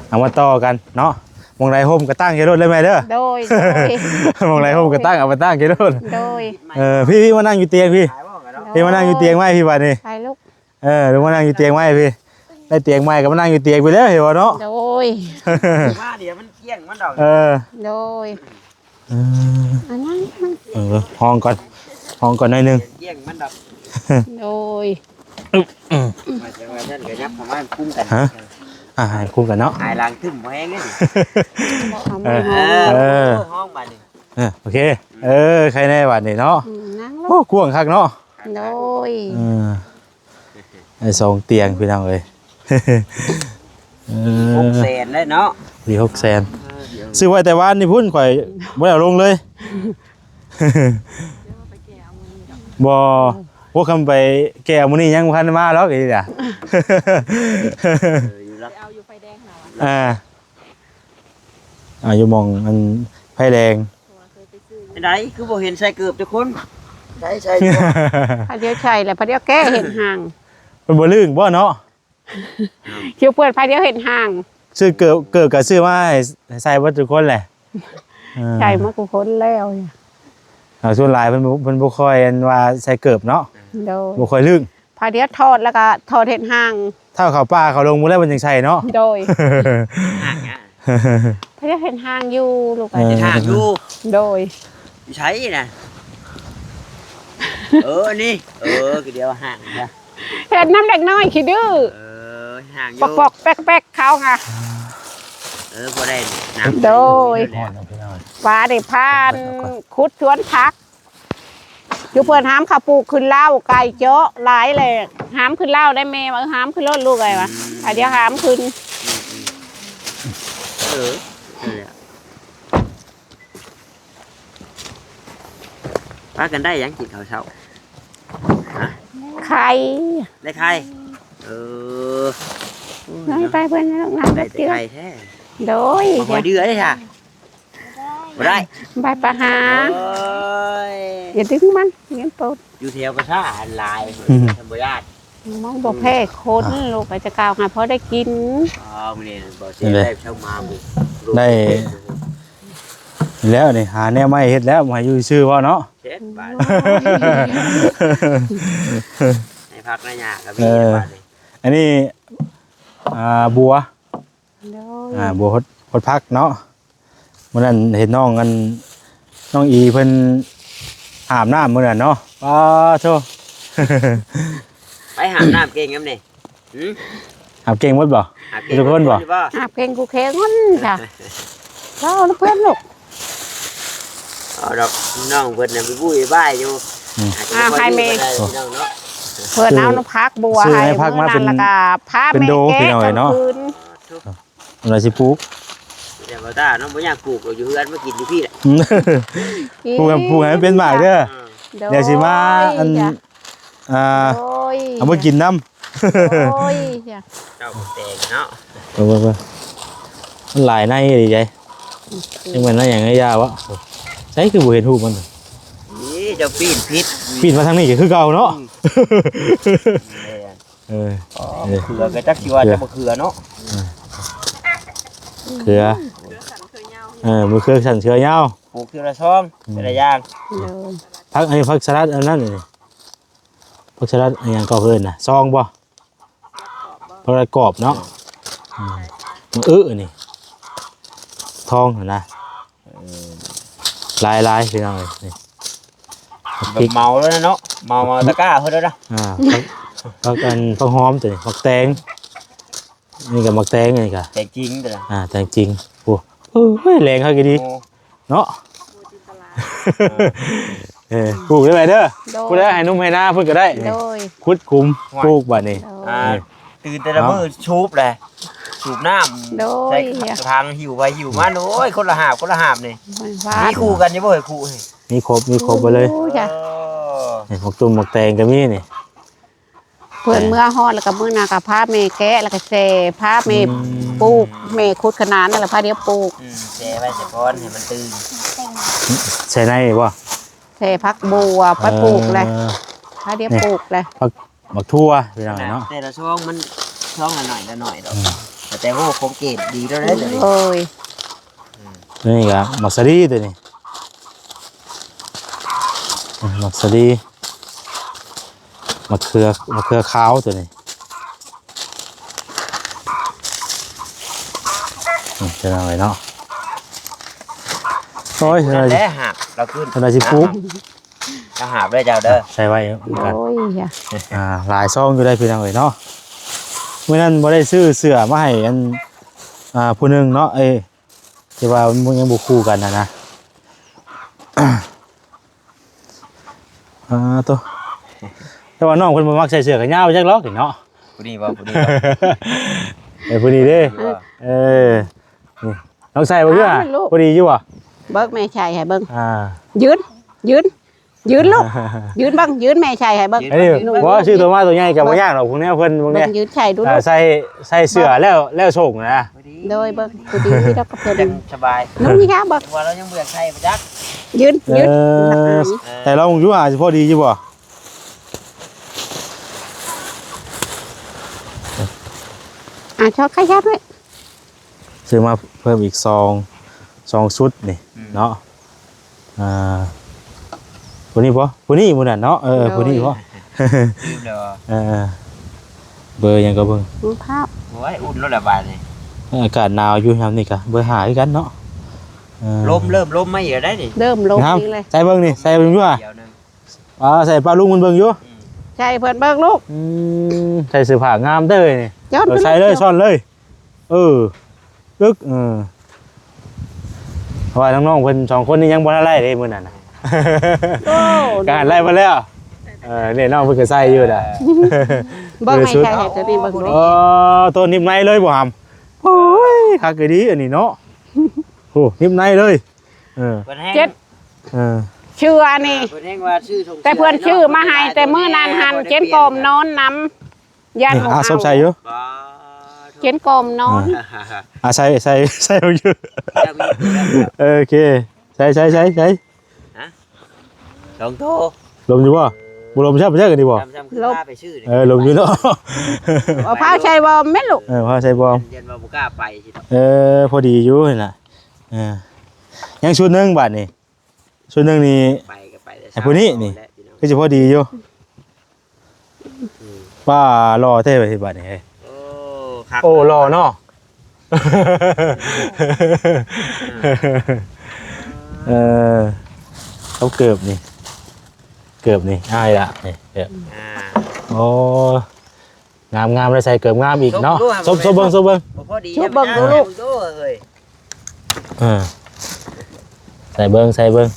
ເອົາມາຕໍ່ກັນເນາະ. ໝ່ອງໃດຮົ່ມກໍຕັ້ງໃສ່ໂລດເລີຍແມ່ເດີ. ໂດຍ ໂດຍ. ໝ່ອງໃດຮົ່ມກໍຕັ້ງ ເອົາມາຕັ້ງໃສ່ໂລດ. ໂດຍ. ເອີ ພີ່ ພີ່ມານັ່ງຢູ່ຕຽງພີ່. ພີ່ມານັ່ງຢູ່ຕຽງໄມ້ພີ່ບາດນີ້. ໄປລູກ. ເອີ ລົງມານັ່ງຢູ່ຕຽງໄມ້ພີ່. ໄດ້ຕຽງໃໝ່ກໍມານັ່ງຢູ່ຕຽງພີ່ແລ້ວ ເຫັນບໍ່ເນາະ? ໂດຍ. ມາດຽວມັນກ້ຽງມັນດອກ. ເອີ ໂດຍ. ເອີ ອັນນັ້ນ ເອີ ຫ້ອງກ່ອນ ຫ້ອງກ່ອນໜ້ອຍໜຶ່ງ. ກ້ຽງມັນດອກ. ໂດຍ. ອຶບ ອືມ ມາຈັງວ່າຊັ້ນກໍຫຍັບເຂົ້າມາຄຸ້ມກັນ. ຮະ? ອ່າ ຄຸ້ມກັນເນາະ. ຫາຍຫຼັງທຶ້ມບໍ່ແຮງເດ້. ເອີ ເອີ ຫ້ອງບາດນີ້. ເອີ ໂອເຄ. ເອີ ໃຄແນ່ບາດນີ້ເນາະ. ອືມ ນັ່ງລົງ. ໂອ້ ກວ້າງຄັກເນາະ. ໂດຍ. ເອີ ໄດ້ສອງຕຽງພີ່ນ້ອງເອີຍ. ເອີ ຫົກແສນເດ້ເນາະ. ດີ ຫົກແສນ. ເອີ ຊື້ໄວ້ແຕ່ວານນີ້ພຸ້ນ ຂ້ອຍບໍ່ໄດ້ເອົາລົງເລີຍ. ບໍ່ ໂອ້ ຄັນໄປແກ້ວມື້ນີ້ຍັງບໍ່ທັນມາດອກອີ່ຫຍັງ. ເອີ ຢູ່ລະ ເອົາຢູ່ໄຟແດງຫັ້ນລະ. ອ່າ ອ່າ ຢູ່ໝ່ອງອັນໄຟແດງ. ຈັ່ງໃດຄືບໍ່ເຫັນໃສ່ເກີບຈັກຄົນ? ໃສ່ ໃສ່ຢູ່. ພາດຽວໃສ່ແລ້ວ ພາດຽວແກ້ເຫັນຫາງ. ເພິ່ນບໍ່ລຶ້ງບໍ່ເນາະ? ເອີ ຄິວເປີດ ພາດຽວເຫັນຫາງ. ຊື້ເກີບ ເກີບກໍຊື້ມາໃຫ້ ໃສ່ເບິດທຸກຄົນແຫຼະ. ເອີ ໃສ່ມາທຸກຄົນແລ້ວ. ເອົາ ສ່ວນຫຼາຍເພິ່ນ ເພິ່ນບໍ່ຄ່ອຍອັນວ່າໃສ່ເກີບເນາະ. ໂດຍ. ບໍ່ຄ່ອຍລຶ້ງ. ພາດຽວຖອດແລ້ວກໍຖອດເຫັນຫາງ. ຖ້າເຂົ້າປ່າເຂົ້າດົງພຸ້ນແລ້ວເພິ່ນຈັ່ງໃສ່ເນາະ. ໂດຍ. ຫາງຫຍັງ? ພາດຽວເຫັນຫາງຢູ່ລູກ. ເອີ ເຫັນຫາງຢູ່. ໂດຍ. ຢູ່ໃສນະ? ເອີ ອັນນີ້. ເອີ ຄືດຽວຫາງນະ ເຫັນນຳເດັກນ້ອຍຂີ້ດື້. ເອີ ຫາງຢູ່ ປອກໆແປັກໆ ເຂົາຫະ. ເອີ ພໍໄດ້ນຳ. ໂດຍ. ປາໄດ້ຜ່ານ ຂຸດສວນຜັກ. ຢູ່ເພິ່ນຫາມເຂົ້າປູກຂຶ້ນລາວ ໄກ່ເຈາະຫຼາຍແຫຼະ. ຫາມຂຶ້ນລາວໄດ້ແມ່ວ່າ ເອີ ຫາມຂຶ້ນໂລດລູກເອີຍວ່າ. ອືມ ອ່າ ດຽວຫາມຂຶ້ນ. ອືມໆ ເອີ ນັ້ນແຫຼະ. ພາກັນໄດ້ຫຍັງກິນເຂົ້າເຊົ້າ? ຮະ? ໄຂ່. ໄດ້ໄຂ່? ເອີ ນ້ອຍໄປເພິ່ນນະ ໄດ້ແຕ່ໄຂ່ແທ້. ໂດຍ. ບໍ່ຄ່ອຍດື້ເດ້ຊະ. ບໍ່ໄດ້ ບາດປາຫາ. ໂອ້ຍ ຢ່າດຶງມັນ ມັນໂປດ. ຢູ່ແຖວກະຊາອັນຫຼາຍ ອືມ ທຳບໍ່ຍາດ. ມັນບໍ່ແພ້ຄົນ ອ່າ ລູກ ກໍຈະກ່າວຫາພໍໄດ້ກິນ. ອໍ ມື້ນີ້ບໍ່ເສຍ ໄດ້ເຊົ້າມາບຸ ໄດ້ແລ້ວນີ້ ຫາແນວໃໝ່ເຮັດແລ້ວ ໃຫ້ຢູ່ຊື່ເວົ້າເນາະ. ເຮັດບາດ ໃຫ້ພັກໃນຫຍ້າກໍມີ ເອີ ບາດນີ້. ອັນນີ້ ອ່າ ບົວ ໂດຍ ອ່າ ບົວຫົດ ຫົດຜັກເນາະ. ມື້ນັ້ນເຫັນນ້ອງອັນ ນ້ອງອີເພິ່ນອາບນ້ຳມື້ນັ້ນເນາະ. ປາໂທ້ ໄປຫາບນ້ຳເກັ່ງນຳນີ້. ຫື ຫາບເກັ່ງໝົດບໍ່? ຫາບເກັ່ງ ທຸກຄົນບໍ່? ຫາບເກັ່ງກູເຄງມັນຈ້ະ. ເວົ້ານຳເພິ່ນລູກ. ເອົາດອກ ນ້ອງເພິ່ນນະໄປບຸ້ຍບ້າຍຢູ່. ອືມ ອ່າ ໃຫ້ແມ່ ພີ່ນ້ອງເນາະ. ເພິ່ນເອົານ້ຳຜັກບົວໃຫ້ ຊື້ໃຫ້ຜັກມາເປັນ ແລ້ວກໍພາແມ່ແກະກາງຄືນ. ເຮົາຊິປູກ. ບໍ່ຕ້າເນາະ ບໍ່ຢາກປູກ ເອົາຢູ່ເຮືອນມາກິນຢູ່ພີ້ແຫຼະ. ປູກໃຫ້ ປູກໃຫ້ມັນເປັນໝາກເດີ. ເອີ ໂດຍ ດຽວຊິມາ ອັນ ອ່າ ໂດຍ ເອົາມາກິນນຳ. ໂດຍ ເຈົ້າແຕງເນາະ. ເບິ່ງໆ ມັນຫຼາຍໃນອີ່ຫຼີໃດ. ອືມ ຍັງແມ່ນໃນຫຍັງໃນຢາວະ? ໃສຄືບໍ່ເຫັນຮູບມັນ? ນີ້ເຈົ້າປີ້ນຜິດ ປີ້ນມາທາງນີ້ກໍຄືເກົ່າເນາະ. ອືມ ເອີ ອໍ ເອີ ເຂືອກໍຈັກຊິວ່າຈະບໍ່ເຂືອເນາະ. ເອີ ເຂືອ ເອີ ມີເຂືອສັ້ນເຂືອຍາວ ປູກເຂືອລະຊອງ ອືມ ແຕ່ລະຢ່າງ. ໂດຍ ຜັກ ອັນນີ້ຜັກສະລັດອັນນັ້ນນີ້ ຜັກສະລັດອີຫຍັງກໍເອີ້ນນະ ຊອງບໍ່? ຜັກສະລັດກອບເນາະ. ອືມ ອື ອັນນີ້ທອງຫັ້ນນະ. ເອີ ຫຼາຍໆ ພີ່ນ້ອງເອີຍ ນີ້ ແບບເມົາແລ້ວເນາະ ເມົາ ເມົາຕະກ້າເພິ່ນແລ້ວນະ. ອ່າ ຜັກ ຜັກອັນ ຜັກຫອມຕົວນີ້ ໝາກແຕງ ນີ້ກໍໝາກແຕງ ນີ້ກໍແຕງຈິງຕົວນັ້ນ. ອ່າ ແຕງຈິງ ໂອ້ ໂອ້ຍ ແລງຄັກອີ່ຫຼີ ໂອ້ ເນາະ. ເອີ ປູກໄດ້ໄວເດີ ໂດຍ ຜູ້ໃດໃຫ້ໜຸ່ມໃຫ້ນາເພິ່ນກໍໄດ້. ໂດຍ ຂຸດຂຸມ ຫວາຍ ປູກບາດນີ້. ໂດຍ ອ່າ ຕື່ນແຕ່ລະມື້ ໂດຍ ສູບແຫຼະ ສູບນ້ຳ ໂດຍ ໃສ່ກະຖາງ ຫິ້ວໄປຫິ້ວມາ. ໂອ້ຍ ຄົນລະຫາບ ຄົນລະຫາບນີ້. ມີຄູ່ກັນຢູ່ບໍ່ ເອີຍ ຄູ່ນີ້? ມີຄົບ ມີຄົບເບິດເລີຍ. ໂອ້ຍ ນີ້ ໝາກຕຸ້ມໝາກແຕງກໍມີນີ້. ເພິ່ນເມືອຮອດແລ້ວກໍມື້ໜ້າກໍພາແມ່ແກະ ແລ້ວກໍແຊ່ ພາແມ່ ອືມ ປູກ ແມ່ຂຸດຂະໜານນັ້ນແຫຼະ ພາດຽວປູກ. ອືມ ແຊ່ໄວ້ສາກ່ອນໃຫ້ມັນຕື່ນ. ແຊ່ໃນບໍ່? ແຊ່ຜັກບົ່ວ ໄປປູກແຫຼະ. ເອີ ພາດຽວ ນີ້ ປູກແຫຼະ ຜັກ ໝາກຖົ່ວ ພີ່ນ້ອງເນາະ. ແຕ່ລະຊ່ອງມັນ ຊ່ອງລະໜ້ອຍລະໜ້ອຍດອກ. ອືມ ແຕ່ໂຫ ຄົງເກດດີແລ້ວເດ້. ໂອ້ຍ ນີ້ກໍໝາກສາລີຕົວນີ້ ໝາກສາລີ ໝາກເຂືອ ໝາກເຂືອຂາວຕົວນີ້. ນີ້ ພີ່ນ້ອງເອີຍເນາະ. ໂອ້ຍ ແຕ່ຫາບລາວຂຶ້ນ ເພິ່ນວ່າຊິປູກ ລາວຫາບເດີເຈົ້າເດີ. ໃສ່ໄວ້ນຳກັນ. ໂອ້ຍ ອ່າ ຫຼາຍຊອງຢູ່ໄດ໋ ພີ່ນ້ອງເອີຍເນາະ. ມື້ນັ້ນບໍ່ໄດ້ຊື້ເສື້ອມາໃຫ້ອັນ ອ່າ ຜູ້ໜຶ່ງເນາະ ເອີ ທີ່ວ່າມັນຍັງບໍ່ຄູ່ກັນນະນະ. ອ່າ ໂຕ ແຕ່ວ່ານ້ອງເພິ່ນບໍ່ມັກໃສ່ເສື້ອແຂນຍາວຈັກຫຼອກນີ້ເນາະ. ຜູ້ນີ້ບໍ່? ຜູ້ນີ້ບໍ່? ເອີ ຜູ້ນີ້ເດ້. ຜູ້ນີ້ບໍ່? ເອີ ນີ້ ລອງໃສ່ເບິ່ງດູຫາ ພໍດີຢູ່ບໍ່? ເບິ່ງ ແມ່ໃສ່ໃຫ້ເບິ່ງ. ອ່າ ຢືນ ຢືນ ຢືນລູກ ຢືນເບິ່ງ ຢືນ ແມ່ໃສ່ໃຫ້ເບິ່ງ. ອັນນີ້ ບໍ່ ຊື້ຕົວມາຕົວໃຫຍ່ກໍບໍ່ຍາກດອກ ພວກແນວເພິ່ນ ພວກນີ້ ເບິ່ງ ຢືນໃສ່ດູ. ອ່າ ໃສ່ ໃສ່ເສື້ອແລ້ວ ແລ້ວສົ່ງນະ. ໂດຍ ເບິ່ງ ພໍດີດອກກັບເພິ່ນ ຈັ່ງສະບາຍ. ນຸ່ງນີ້ຄ່ະ ເບິ່ງ ວ່າລາວຍັງບໍ່ຢາກໃສ່ບໍ່ຈັກ. ຢືນ ເອີ ຢືນ ໃສ່ລອງຢູ່ ອາດຊິພໍດີຢູ່ບໍ່? ອ່າ ຊອກຂະຫຍັບໄວ້ ຊື້ມາເພີ່ມອີກສອງ ສອງຊຸດນີ້ ອືມ ເນາະ. ອ່າ ຜູ້ນີ້ບໍ່? ຜູ້ນີ້ ຜູ້ນັ້ນເນາະ. ເອີ ໂດຍ ຜູ້ນີ້ບໍ່? ລືມແລ້ວ. ເອີ ເບີຫຍັງກໍເບິ່ງ ໂອ້ຍ ອຸ່ນໂລດລະບາດນີ້. ເອີ ອາກາດໜາວຢູ່ຍາມນີ້ກະເບີຫ້າຄືກັນເນາະ. ເອີ ລົມ ເລີ່ມລົມມາອີກແລ້ວໄດ໋ນີ້ ເລີ່ມລົມອີກແລ້ວ. ໃສ່ເບິ່ງນີ້ ໃສ່ເບິ່ງຢູ່ຫາ. ອ່າ ໃສ່ປ້າລຸງເພິ່ນເບິ່ງຢູ່. ອືມ ໃສ່ເພິ່ນເບິ່ງລູກ. ອືມ ໃສ່ເສື້ອຜ້າງາມເດີນີ້. ເອີ ໃສ່ເລີຍ ຊ້ອນເລີຍ. ເອີ ຕຶກ ເອີ ເພາະວ່ານ້ອງໆເພິ່ນສອງຄົນນີ້ຍັງບໍ່ທັນໄລ່ເດ້ມື້ນັ້ນນະ. ໂອ້ ກະຫັນໄລ່ມາແລ້ວ. ເອີ ນີ້ນ້ອງເພິ່ນກໍໃສ່ຢູ່ນະ. ເບິ່ງໃຫ້ໃສ່ໃຫ້ຕົວນີ້ເບິ່ງດູ. ເອີ ໂຕໜິບໃນເລີຍບໍ່ຫຳ? ໂອ້ຍ ຄັກອີ່ດີອັນນີ້ເນາະ. ໂອ້ ໜິບໃນເລີຍ. ເອີ ເຈັດ ເອີ ເສື້ອນີ້ ເພິ່ນແຮງວ່າຊື້ ແຕ່ເພິ່ນຊື້ມາໃຫ້ແຕ່ມື້ນັ້ນຫັ້ນ ເຈັນກອມນອນນຳ ຢ້ານ ນີ້ ບໍ່ ອ່າ ເອົາ ສົບໃສ່ຢູ່ ເຈັນກອມນອນ. ອ່າ ອ່າ ໃສ່ ໃສ່ ໃສ່ຢູ່ ໂອເຄ ໃສ່ ໃສ່ ໃສ່ ໃສ່ ຮະ ສອງໂຕ ລົມຢູ່ບໍ່? ບໍ່ລົມຊ້ຳ ບໍ່ຈັກອັນນີ້ບໍ່? ລົມ ເອີ ລົມຢູ່ເນາະ. ເອົາຜ້າໃສ່ບອມແມ່ນລູກ ເອີ ຜ້າໃສ່ບອມ ຢ້ານວ່າບໍ່ກ້າໄປຊິດອກ. ເອີ ພໍດີຢູ່ຫັ້ນນະ. ເອີ ຍັງຊຸດໜຶ່ງບາດນີ້ ຊຸດໜຶ່ງນີ້ ໄປກໍໄປແຕ່ ໃຫ້ຜູ້ນີ້ນີ້ ຄືຊິພໍດີຢູ່. ອືມ ປ້າ ຫຼໍ່ແທ້ເວີ້ຍບາດນີ້ເຮີ້ຍ. ໂອ້ ຄັກ ໂອ້ ຫຼໍ່ເນາະ. ເອີ ເອົາເກີບນີ້ ເກີບນີ້ ອ້າຍລະນີ້ ເກີບ. ອ່າ ໂອ້ ງາມໆ ໄດ້ໃສ່ເກີບງາມອີກເນາະ. ສົບ ສົບເບິ່ງ ສົບເບິ່ງ ບໍ່ພໍດີ ສົບເບິ່ງດູລູກ ເອີ ໃສ່ເບິ່ງ ໃສ່ເບິ່ງ.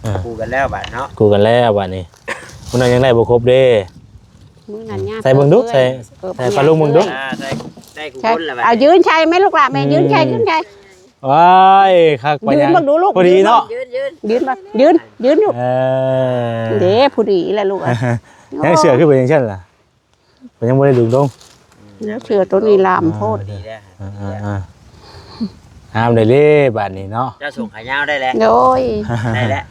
ເອີ ຄູ່ກັນແລ້ວບາດເນາະ ຄູ່ກັນແລ້ວບາດນີ້. ມື້ນັ້ນຍັງໄດ້ບໍ່ຄົບເດ້ ມື້ນັ້ນຍາກ ໃສ່ເບິ່ງດູ ໃສ່ ໃສ່ປ້າລຸງເບິ່ງດູ. ອ່າ ໃສ່ ໃສ່ຄູ່ຄົນລະບາດ ເອົາຢືນໃສ່ແມ່ລູກຫຼ້າ ແມ່ຢືນໃສ່ ອືມ ຢືນໃສ່. ວ້າຍ ຄັກປານຫຍັງ ຢືນເບິ່ງດູລູກ ພໍດີເນາະ ຢືນເບິ່ງ ຢືນ ຢືນ ຢືນມາ ຢືນ ຢືນລູກ ເອີ ເດ້ ພໍດີແຫຼະລູກເອີຍ ຍັງເສື້ອຄືເປັນຈັ່ງຊັ້ນລະ ເພິ່ນຍັງບໍ່ໄດ້ດຸງດົງ ເສື້ອໂຕນີ້ລາມໂພດ ດີແລ້ວ ອ່າໆໆ ງາມເດ້ເດ້ບາດນີ້ເນາະ ເຈົ້າສົ່ງຂາຍາວໄດ້ແລ້ວ ໂດຍ ໄດ້ແລ້ວ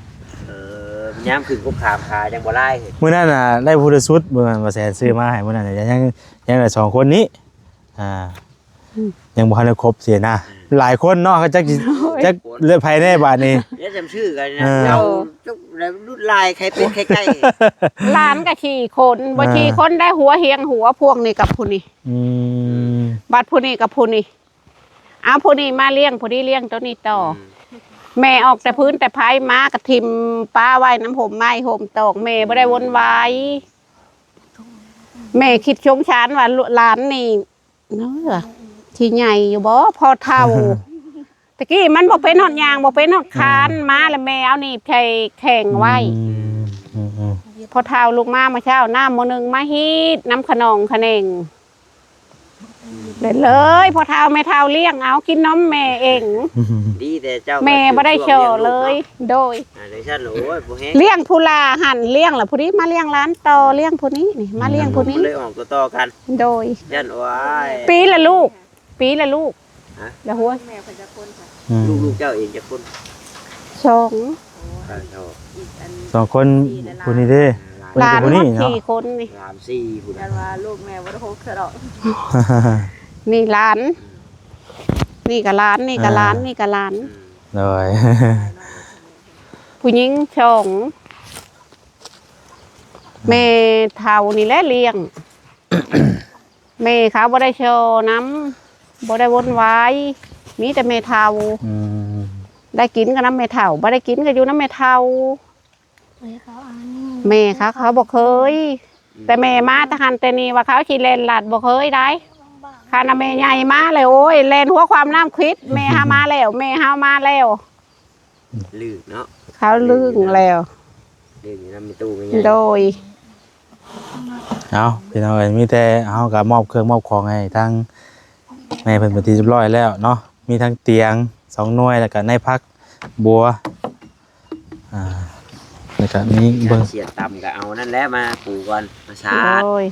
ເອີ ຍາມຂຶ້ນກົບຂາມຂາຍັງບໍ່ລາຍ ມື້ນັ້ນນະ ໄດ້ຜູ້ລະຊຸດ ມື້ນັ້ນວ່າແສນຊື້ມາໃຫ້ ມື້ນັ້ນນະ ຍັງ ຍັງໄດ້ສອງຄົນນີ້ ອ່າ ອືມ ຍັງບໍ່ທັນໄດ້ຄົບຊີ້ນະ ອືມ ຫຼາຍຄົນເນາະ ເຂົາຈັກຊິ ໂອ້ຍ ຈັກເລືອກໃຜແດ່ບາດນີ້ ແລ້ວຈຳຊື່ກັນນະ ເອີ ເອົາ ແລ້ວລຸດລາຍໃຄເປັດໃຄໄກ່ ຫຼານກໍສີ່ຄົນ ບໍ່ ເອີ ສີ່ຄົນໄດ້ຫົວຮຽງຫົວ ພວກນີ້ກັບຜູ້ນີ້ ອືມ ບັດຜູ້ນີ້ກັບຜູ້ນີ້ ເອົາຜູ້ນີ້ມາລ້ຽງ ຜູ້ນີ້ລ້ຽງໂຕນີ້ຕໍ່ ອືມ ແມ່ອອກແຕ່ພື້ນແຕ່ໄພມາກໍຖິ້ມປ້າໄວ້ນຳຮົ່ມໄມ້ຮົ່ມຕອກ ແມ່ບໍ່ໄດ້ວົນວາຍ ແມ່ຄິດສົງສານວ່າຫຼານນີ້ ເອີ ຊິໃຫຍ່ຢູ່ບໍ່ ພໍເຖົ້າ ຕະກີ້ມັນບໍ່ເປັນຮອດຍ່າງ ບໍ່ເປັນຮອດຄານ ອືມ ມາແລ້ວແມ່ເອົາໜີບໃສ່ແຂ້ງໄວ້ ອືມ ອືມໆ ພໍເຖົ້າລຸກມາມື້ເຊົ້າ ນ້ຳໝໍ້ໜຶ່ງມາຮີດນຳຂະໜອງຂະແໜງ ເລີຍ ພໍ່ເຖົ້າແມ່ເຖົ້າລ້ຽງເອົາ ກິນນົມແມ່ເອງ ດີແຕ່ເຈົ້າ ແມ່ບໍ່ໄດ້ສໍ້ເລີຍ ໂດຍ ອ່າ ຈັ່ງຊັ້ນ ໂອ້ຍ ບໍ່ແຮງ ລ້ຽງຜູ້ຫຼ້າຫັ້ນ ລ້ຽງລະຜູ້ນີ້ມາລ້ຽງຫຼານຕໍ່ ລ້ຽງຜູ້ນີ້ນີ້ ມາລ້ຽງຜູ້ນີ້ ມັນເລີຍອອກຕໍ່ໆກັນ ໂດຍ ຢ້ານ ໂອ້ຍ ປີລະລູກ ປີລະລູກ ຮະ ລະຫົວ ແມ່ເພິ່ນຈັກຄົນຄະ? ອືມ ລູກ ລູກເຈົ້າເອງຈັກຄົນ? ສອງ ອ່າ ສອງ ອີກອັນ ສອງຄົນ ຜູ້ນີ້ເດ້ ຫຼານ ຜູ້ນີ້ເນາະ ສີ່ຄົນນີ້ ຫຼານສີ່ພຸ້ນ ຢ້ານວ່າລູກແມ່ບໍ່ໄດ້ຫົກຊະດອກ ນີ້ຫຼານ ນີ້ກໍຫຼານ ນີ້ກໍຫຼານ ອ່າ ນີ້ກໍຫຼານ ອືມ ໂດຍ ຜູ້ຍິງສອງ ແມ່ເຖົ້ານີ້ແຫຼະລ້ຽງ ແມ່ເຂົາບໍ່ໄດ້ຊ່ອນຳ ບໍ່ໄດ້ວົນວາຍ ມີແຕ່ແມ່ເຖົ້າ ອືມ ໄດ້ກິນກໍນຳແມ່ເຖົ້າ ບໍ່ໄດ້ກິນກໍຢູ່ນຳແມ່ເຖົ້າ ແມ່ເຂົາ ເຂົາບໍ່ເຄີຍ ແຕ່ແມ່ມາແຕ່ຫັ້ນແຕ່ນີ້ວ່າເຂົາຊິແລ່ນລັດ ບໍ່ເຄີຍໃດ ຄັນວ່າແມ່ໃຫຍ່ມາແລ້ວ ໂອ້ຍ ແລ່ນຫົວຄວ່ຳນ້ຳຂິດ ແມ່ເຮົາມາແລ້ວ ແມ່ເຮົາມາແລ້ວ ລຶ້ງເນາະ ເຂົາລຶ້ງແລ້ວ ລຶ້ງນຳແມ່ຕູ້ແມ່ໃຫຍ່ ໂດຍ ເອົາ ພີ່ນ້ອງເອີຍ ມີແຕ່ເຮົາກໍມອບເຄື່ອງມອບຂອງໃຫ້ທາງແມ່ເພິ່ນເປັນທີ່ຮຽບຮ້ອຍແລ້ວເນາະ ມີທັງຕຽງສອງໜ່ວຍ ແລ້ວກໍໃນຜັກບົວ ອ່າ ແລ້ວກໍມີເບິ່ງ ສຽດຕຳກໍເອົານັ້ນແຫຼະມາປູກ່ອນ ມາສາດ ໂດຍ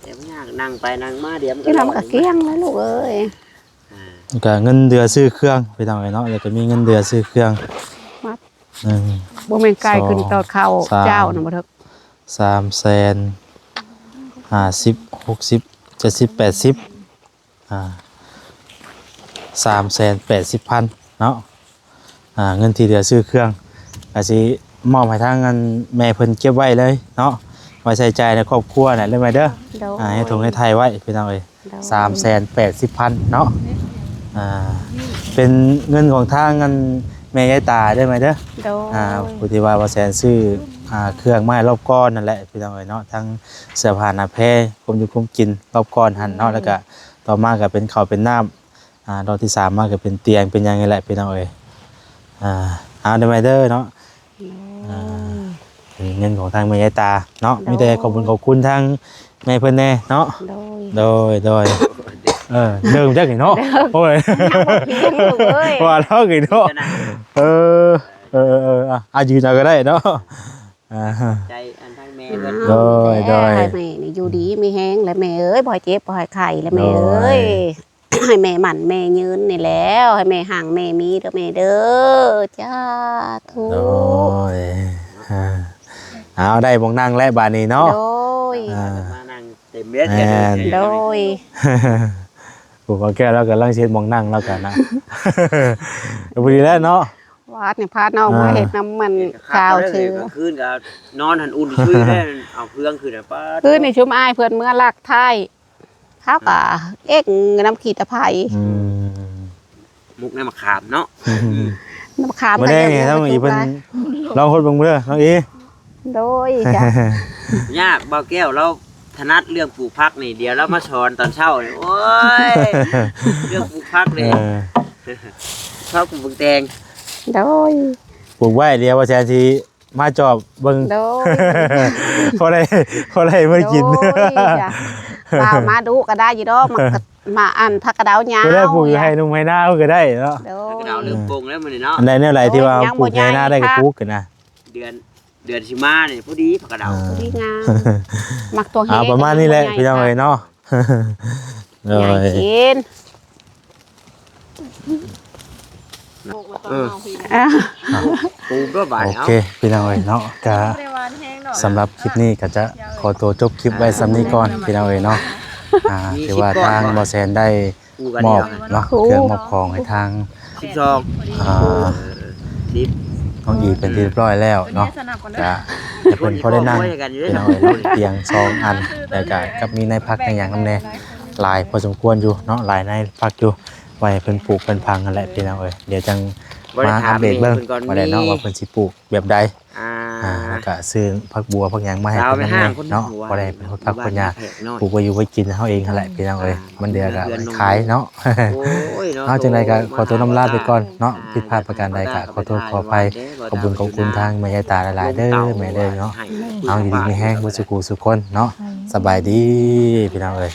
ແຕ່ບໍ່ຍາກ ນັ່ງໄປນັ່ງມາ ດຽວມັນກໍ ກິນແລ້ວມັນກໍກ້ຽງແລ້ວລູກເອີຍ ອ່າ ແລ້ວກໍເງິນເດືອຊື້ເຄື່ອງ ພີ່ນ້ອງເອີຍເນາະ ແລ້ວກໍມີເງິນເດືອຊື້ເຄື່ອງ ມາ ໜຶ່ງ ບໍ່ແມ່ນໄກ່ຂຶ້ນຕອນເຊົ້າ ສອງ ເຈົ້ານະບໍ່ເຖິກ ສາມແສນ ຫ້າສິບ ຫົກສິບ ເຈັດສິບ ແປດສິບ ອ່າ ສາມແສນແປດສິບພັນເນາະ ອ່າ ເງິນທີ່ເຫຼືອຊື້ເຄື່ອງ ກໍຊິມອບໃຫ້ທາງອັນແມ່ເພິ່ນເກັບໄວ້ເລີຍເນາະ ໄວ້ໃຊ້ຈ່າຍໃນຄອບຄົວນັ້ນເດີແມ່ເດີ ໂດຍ ອ່າ ເຮັດຖົງເຮັດໄຮ່ໄວ້ ພີ່ນ້ອງເອີຍ ໂດຍ ສາມແສນແປດສິບພັນເນາະ ອ່າ ເປັນເງິນຂອງທາງອັນແມ່ຍາຍຕາເດີແມ່ເດີ ໂດຍ ອ່າ ຜູ້ທີ່ວ່າ ວ່າແສນຊື້ ອ່າ ເຄື່ອງມາໃຫ້ລອບກ່ອນນັ້ນແຫຼະ ພີ່ນ້ອງເອີຍເນາະ ທັງເສື້ອຜ້າໜ້າແພ ຄວາມຢູ່ຄວາມກິນລອບກ່ອນຫັ້ນເນາະ ໂດຍ ແລ້ວກະຕໍ່ມາກະເປັນເຂົ້າເປັນນ້ຳ ອ່າ ລອບທີສາມມາກະເປັນຕຽງເປັນຫຍັງນີ້ແຫຼະ ພີ່ນ້ອງເອີຍ ອ່າ ເອົາເດີແມ່ເດີເນາະ ໂດຍ ອ່າ ເປັນເງິນຂອງທາງແມ່ຍາຍຕາເນາະ ໂດຍ ມີແຕ່ຂອບຄຸນຂອບຄຸນທາງແມ່ເພິ່ນແດ່ເນາະ ໂດຍ ໂດຍ ໂດຍ ເອີ ເດີມຈັກນີ້ເນາະ ໂອ້ຍ ຍັງບໍ່ພຽງລູກເອີຍ ວ່າລາວອີກເນາະ ເອີ ເອີ ເອີ ເອີ ອ່ະ ອ່ະ ຢືນເອົາກໍໄດ້ເນາະ ອ່າ ໃຈອັນທາງແມ່ເພິ່ນ ໂດຍ ໂດຍ ໃຫ້ແມ່ນີ້ຢູ່ດີມີແຮງແຫຼະແມ່ເອີຍ ບໍ່ໃຫ້ເຈັບບໍ່ໃຫ້ໄຂ້ແຫຼະແມ່ເອີຍ ໂດຍ ໃຫ້ແມ່ໝັ້ນແມ່ຍືນນີ້ແຫຼະ ໃຫ້ແມ່ຮັ່ງແມ່ມີເດີແມ່ເດີ ສາທຸ ໂດຍ ອ່າ ເອົາ ໄດ້ໝ່ອງນັ່ງແລ້ວບາດນີ້ເນາະ ໂດຍ ອ່າ ມານັ່ງເຕັມເວທີ ແມ່ນ ໂດຍ ຜູ້ບ່າວແກ້ວລາວກຳລັງຊິເຮັດໝ່ອງນັ່ງລາວກະນະ ກໍພໍດີແລ້ວເນາະ ວາດນີ້ພານ້ອງມາເຮັດນຳມັນ ເຮັດຄັກໆ ຊາວຊື່ ກາງຄືນກໍນອນຫັ້ນອຸ່ນຊຸຍເດ້ ເອົາເຄື່ອງຂຶ້ນ ປາດ ຄືນນີ້ຊຸມອ້າຍເພິ່ນເມືອລັກທ້າຍ ເຮົາກໍເອັກນຳຂີ້ຕະໄພ ອືມ ໝົກໃນໝາກຂາມເນາະ ອືມ ນ້ຳມະຂາມ ມື້ແລງນີ້ ກໍຍັງບໍ່ ທັງອີ່ເພິ່ນ ສຸກຫຼາຍ ລອງຫົດເບິ່ງເດີນ້ອງອີ ໂດຍ ຈ້ະ ຍາກ ບ່າວແກ້ວລາວຖະໜັດເລື່ອງປູກຜັກນີ້ ດຽວລາວມາສອນຕອນເຊົ້ານີ້ ໂອ້ຍ ເລື່ອງປູກຜັກນີ້ ເອີ ເຂົາປູກບັກແຕງ ໂດຍ ປູກໄວ້ ດຽວວ່າແຊນຊິ ມາຈອບເບິ່ງ ໂດຍ ພໍໄດ້ ພໍໄດ້ມາກິນ ໂດຍ ຈ້ະ ລາວມາດຸກໍໄດ້ຢູ່ດອກ ມັນກໍ ມາອັນຜັກກະເດົາຍາວ ກໍໄດ້ປູກຢູ່ໄຮ່ໜຸ່ມໄຮ່ນາເພິ່ນກໍໄດ້ເນາະ ໂດຍ ຜັກກະເດົາເລີ່ມປົງແລ້ວມື້ນີ້ເນາະ ອັນໃດແນວໃດທີ່ວ່າ ໂອ້ຍ ປູກຢູ່ໄຮ່ນາໄດ້ກໍປູກກັນນະ ເດືອນ ເດືອນຊິມານີ້ພໍດີຜັກກະເດົາ ອ່າ ພໍດີງາມ ມັກຕົວແຮງ ອ່າ ປະມານນີ້ແຫຼະ ພີ່ນ້ອງເອີຍເນາະ ໂດຍ ກິນ ເອີ ເອີ ປູກກໍບາດ ໂອເຄ ເອົາ ພີ່ນ້ອງເອີຍເນາະ ກະ ບໍ່ໄດ້ຫວານແຮງດອກ ສຳລັບຄລິບນີ້ກໍຈະຂໍຕົວຈົບຄລິບໄວ້ສ່ຳນີ້ກ່ອນ ພີ່ນ້ອງເອີຍເນາະ ອ່າ ຖືວ່າທາງບໍ່ແສນໄດ້ ມອບເນາະ ເຄື່ອງມອບຂອງໃຫ້ທາງ ສິບສອງ ອ່າ ເອີ ສິບ ນ້ອງອີເປັນທີ່ຮຽບຮ້ອຍແລ້ວເນາະ ກະ ຈະເປັນພໍໄດ້ນັ່ງ ພີ່ນ້ອງເອີຍເນາະ ຕຽງສອງອັນ ແລ້ວກະກັບມີໃນພັກໃນຫຍັງນຳແດ່ ຫຼາຍພໍສົມຄວນຢູ່ເນາະ ຫຼາຍໃນພັກຢູ່ ໄວ້ໃຫ້ເພິ່ນປູກເພິ່ນຝັງຫັ້ນແຫຼະ ພີ່ນ້ອງເອີຍ ດຽວຈັ່ງມາອັບເດດເບິ່ງ ວ່າແຫຼະເນາະ ວ່າເພິ່ນຊິປູກແບບໃດ ອ່າ ອ່າ ແລ້ວກະຊື້ຜັກບົວຜັກຫຍັງມາໃຫ້ເພິ່ນນຳແດ່ເນາະ ພໍໄດ້ເພິ່ນຄົນພັກຄົນຍາ ປູກໄວ້ຢູ່ໄວ້ກິນເຮົາເອງຫັ້ນແຫຼະ ພີ່ນ້ອງເອີຍ ມັນເດືອກະຂາຍເນາະ ເອົາ ຈັ່ງໃດກະຂໍຕົວລຳລາໄປກ່ອນເນາະ ຜິດພາດປະການໃດກະຂໍໂທດຂໍອະໄພ ຂອບບຸນຂອບຄຸນທາງແມ່ຍາຍຕາຫຼາຍໆເດີ ແມ່ເດີເນາະ ເອົາ ຢູ່ດີມີແຮງເບິດສູ່ຜູ້ສູ່ຄົນເນາະ ສະບາຍດີ ພີ່ນ້ອງເອີຍ.